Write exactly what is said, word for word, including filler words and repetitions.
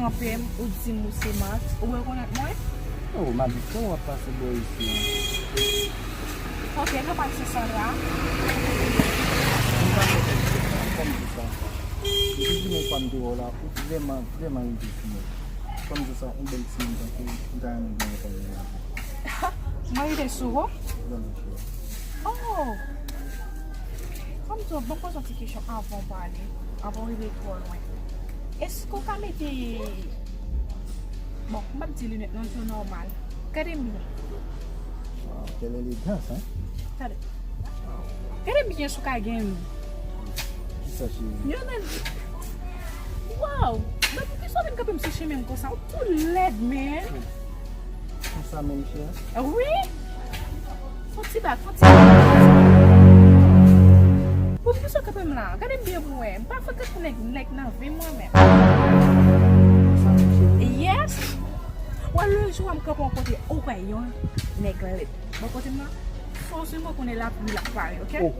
Kanpe m, ou di m ou se Max, ou rekonèt mwen? Oh, m ap di sa w ap pase bò isi an. Ok, nou pral se Sandra. M pa konn ki se sa. Depi jounen sa m te wè w la, ou vrèman, vrèman rive sou mwen. Kòm se sa, yon bèl timoun tankou w, m ta renmen gen yon kòm yon lavi. Mwen rive sou ou? Vrèman, cheri. Oh! Kòm di w, ban m poze yon ti kesyon avan w pale, avan w rive twò lwen. Èske w ka mete, bon, m p ap di linèt non, di w nòmal. Gade m byen. Wow, quelle élégance, hein? Gade. Gade m byen si w ka gen nou. Ki sa, cheri? Yon nan. Wow! Men poukisa w vin kanpe m sou chemen m konsa? Ou tou lèd, man! Konsa menm, cheri? Ah wi! Fon ti bak, fon ti bak. Poukisa w kanpe m la? Gade m byen pou wè. M pa frekante nèg, nèg nan vi m, mwen menm. Yes! Wè, le jou a m kanpe yon kote, ou wè yon nèg lèd. Bò kote m nan, fò sou mwen konnen lapli l ap pare, ok? Oh.